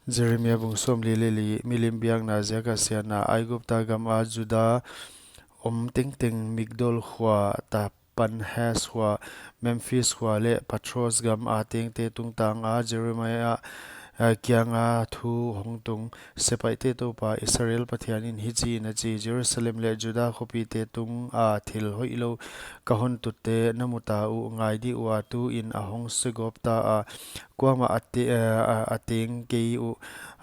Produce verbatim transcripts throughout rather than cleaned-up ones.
Jeremia bung sawmli leh li. Milim biakna ziaka siatna. Aigupta gama Juda om tengteng, Migdol khua, Tapanhes khua, Memphis khua leh Patros gam a tengte tungtanga Jeremia, ah, kianga thu hong tung. Sepaihte Toupa Israel Pathianin hichiin a chi: Jerusalem leh Juda khopite tunga thil hoihlou ka hon tutte na muta uh. Ngai dih ua, tuin a hong segawp ta a, kuamah a te-, eh, a, a teng kei uh.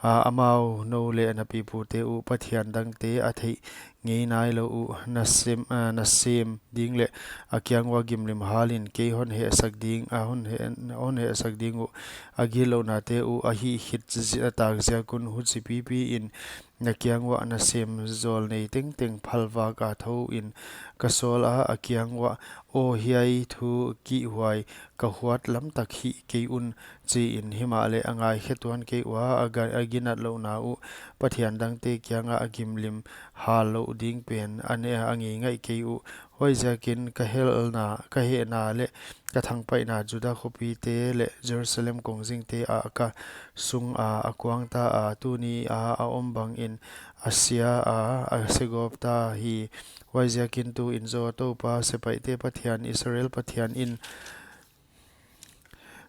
Ah, amau, nou leh na pipute uh, pathian dangte a theih ngei nailou uh, na sem, ah, na sem ding leh a kiang ua gimlim halin kei hon hehsak ding, ah, hon heh, hon hehsak ding uh. A gitlounate uh a hih khit zi-, a tak ziak un huchi pipiin na kiang uah na sem zawlnei tengteng phalvak a thouin ka sawl a, a kiang uah, Aw, hiai thu kihhuai ka huat lamtak hih kei un, chiin. Himahleh a ngaikhe tuan kei ua, a ga-, a ginatlouhna uh pathian dangte kianga a gimlim hal louh ding pen a ne-, a ngeingaih kei uh. Huaiziakin ka helna, ka hehna leh ka thangpaihna Juda khopite leh Jerusalem kongzingte ah ka sung a, a kuang ta a, tuni a a om bangin a sia a, a segawp ta hi. Huaiziakin tuin zaw, Toupa, sepaihte Pathian, Israel Pathianin,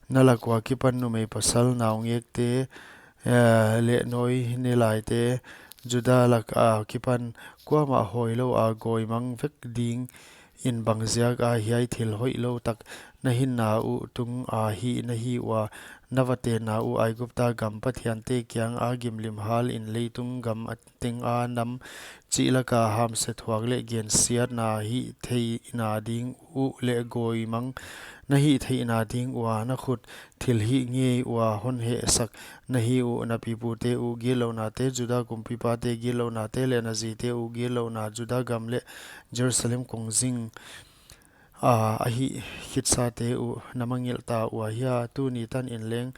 na lak ua kipan numei pasal naungekte, eh, leh nawi nelaite, Juda lak a kipan kuamah hawi lou a gawimang vek dingin bangziak a hiai thil hoihlou tak na hinna uh tunga hih na hi ua? Na va tenna uh Aigupta gam pathiante kianga gimlim halin leitung gam a tenga nam chih laka hamse thuak leh gensiatna hih theihna ding uh leh gawimang na hih theihna ding ua na khut thilhih ngei ua hon hehsak na hi uh. Na pipute uh gitlounate, Juda kumpipate gitlounate leh na zite uh gitlouhna Juda gam leh Jerusalem kongzing a, a hih khitsate uh na mangngilh ta ua hia? Tuni tanin leng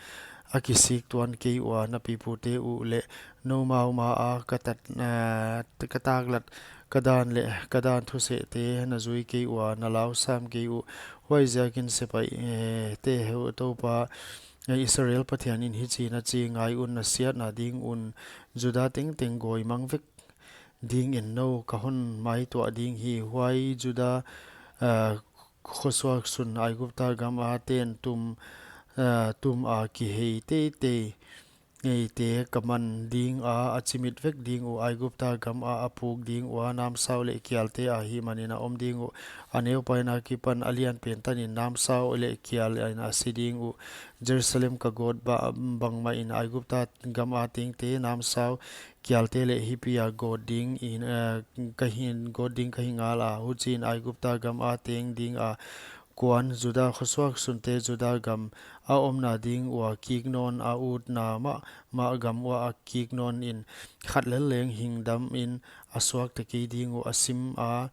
a kisik tuan kei ua, na pipute uh leh noumau maa ka tat, eh, ka taklat, ka dan leh ka dan thusehte na zui kei ua, na lau sam kei uh. Huaiziakin sepaih, eh, te heu Toupa, eh, Israel Pathianin hichiin a chi: Ngai un, na siatna ding un Juda tengteng gawimang vek dingin nou ka hon maituah ding hi. Huai Juda, ah, khosuak sun Aigupta gam a ten tum, ah, tum a kihei teitei, eite ka man ding a, a chimit vek ding uh. Aigupta gam a a puk ding ua namsau leh kialte ahihmanin a om ding uh. A neupaina kipan a lianpen tanin namsau leh kialin a si ding uh. Jerusalem ka gawt ba-, bangmahin Aigupta gam a tengte namsau, kialte leh hipia gawt dingin, eh, ka hi, gawt ding ka hi ngal a. Huchiin Aigupta gam a teng dinga kuan, Juda khosuak sunte Juda gam a omna ding ua kik nawn, a utna mahmah gam uah a kik nawnin, khat lel leng hing damin a suakta kei ding uh. A sim a,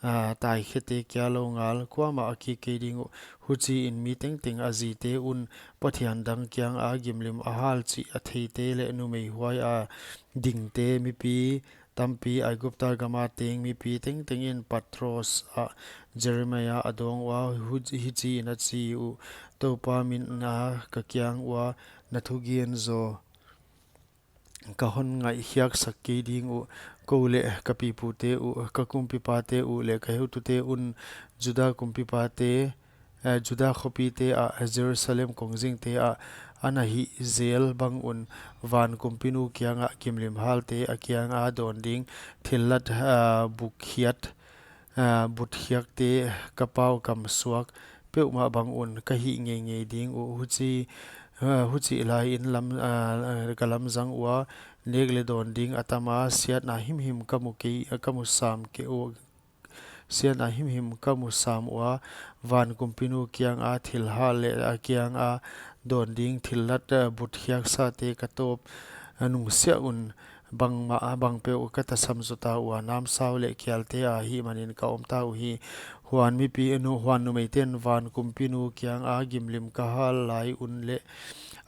ah, taikhete kia lou ngal kuamah a kik kei ding uh. Huchiin mi tengteng, a zite un pathian dang kianga gimlim a hal chih a theite leh numei huaia dingte, mipi tampi, Aigupta gama teng mipi tengtengin Patros ah Jeremia a dawng ua, hu-, hichiin a chi uh: Toupa mina ka kiang ua na thugen zaw ka hon ngaihkhiaksak kei ding uh. Kou leh ka pipute uh, ka kumpipate uh leh ka heutute un Juda kumpipate, eh, Juda khopite ah, Jerusalem kongzingte ah a na hih zel bang un, van kumpinu kianga gimlim halte a kianga dawn ding thillat, ah, bukkhiak, ah, butkhiakte ka pau kam suak peuhmah bang un ka hih ngeingei ding uh. Huchi, ah, huchih laiin lam, ah, ka lamzang ua, nek leh dawn ding a tama, siatna himhim ka mu kei, ka mu sam kei uh, siatna himhim ka mu sam ua, van kumpinu kianga thil hal leh a kianga dawn ding thillat, ah, butkhiaksate ka tawp, ah, nungsiah un, bangmah, bangpeuh ka tasam zaw ta ua, namsau leh kialte ahihmanin ka om ta uhi. Huan mipi nu, huan numeiten van kumpinu kianga gimlim ka hal lai un leh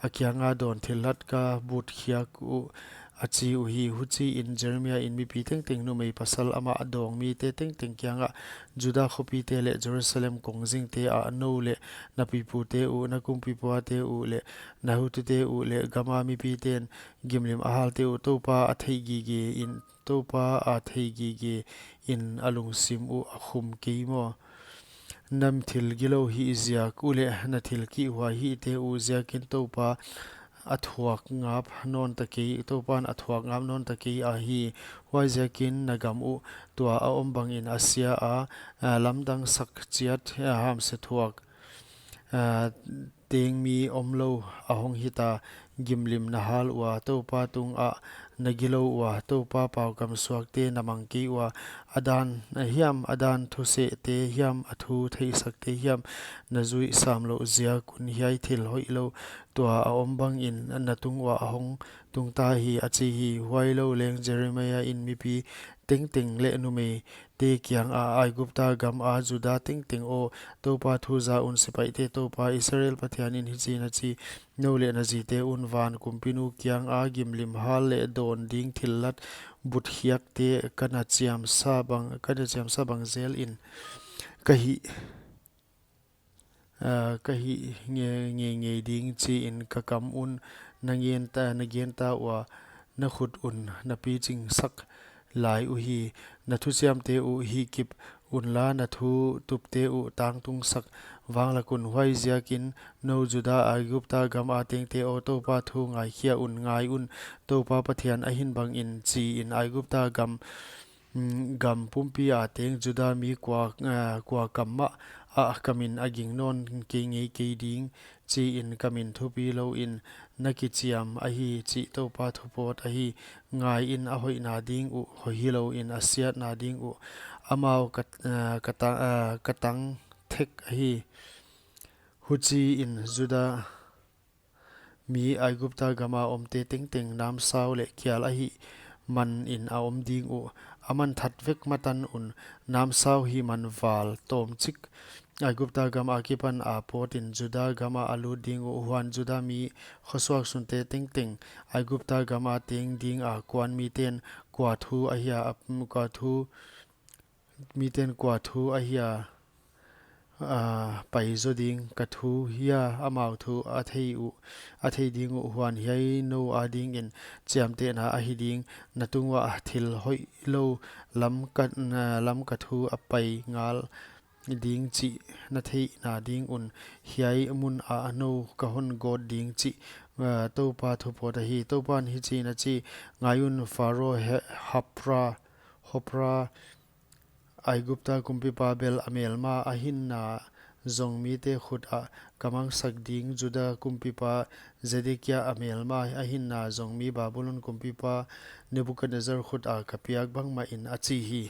a kianga dawn thillat ka butkhiak uh, a chi uhi. Huchiin Jeremiah in mipi tengteng, numei pasal amah dawng mite tengteng kiangah, Judah khopite leh Jerusalem kongzingte ah nou leh na pipute uh, na kumpipate uh leh na hutute uh leh gama mipiten gimlim a halte uh, Toupa a theihgige in, Toupa a theihgige in a lungsim uh a khum kei maw? Na thil gilou hih ziak uh leh na thil kihhuai hihte uh ziakin Toupa a thuak ngap nawn ta kei, Toupan a thuak ngap nawn ta kei ahi. Huaiziakin na gam uh tua a om bangin a sia a, a, lamdang sak chiat, a, hamse thuak, a, teng mi omlou a hong hita. Gimlim na hal ua, Toupa tungah na gilou ua, Toupa pau kamsuakte na mang kei ua, a dan hiam, a dan thusehte hiam, a thu theihsakte hiam na zuih sam louh ziak un hiai thil hoihlou tua a om bangin na tung uah a hong tungta hi, a chi hi. Huailou leng Jeremiah in mipi tengteng leh numeite kiangah, Aigupta gama Judah tengteng aw, Toupa thu za un, sipaihte Toupa Israel Pathianin hichiin a chi: Nou leh na zite un van kumpinu kianga gimlim hal leh dawn ding thillat butkhiakte ka na chiamsa bang, ka na chiamsa bang zelin ka hih, a, ka hih nge-, ngeingei ding chiin ka kam un na ngen ta, na gen ta ua, na khut un na piching sak lai uhi. Na thuchiamte uh hihkip unla, na thu tupte uh tangtung sak vanglak un. Huaiziakin nou Judah, Aigupta gama tengte aw, Toupa thu ngaikhia un. Ngai un, Toupa Pathian a hih bangin, chiin Aigupta gam, mm, gam pumpi a teng Judah mi kua, a, kua kam mah ah ka min a ging nawn kei ngei kei ding, chiin ka min thupi louin na kichiam ahi, chih Toupa thupawt ahi. Ngai in, a hoihna ding uh hoih hilouin a siatna ding uh amau ka, a, ka ta-, a, ka tang thek ahi. Huchiin Judah mi Aigupta gama omte tengteng namsau leh kial ahih manin a om ding uh. A man that vek ma tan un, namsau hih man val tawmchik Aigupta gam akipan a pawtin Judah gama a lut ding uh. Huan Judah mi khosuak sunte tengteng Aigupta gama teng dinga kuan miten kua thu ahia, a, kua thu, miten kua thu ahia, a, pai zo ding, ka thu hia amau thu a thei uh, a thei ding uh. Huan hiai nou adingin chiamtehna ahi ding, na tung uah thil hoihlou lam ka, a, lam ka thu a pai ngal ding chih na theihna ding un. Hiai munah nou ka hon gawt ding chih, a, Toupa thupawt ahi. Toupan hichiin a chi: Ngai un, Pharaoh He-, Hapra, Hopra, Aigupta kumpipa bel a melma a hinna zong mite khutah ka mangsak ding, Judah kumpipa Zedekia a melma a hinna zong mi Babulon kumpipa Nebukadnezzar khutah ka piak bangmahin, a chi hi.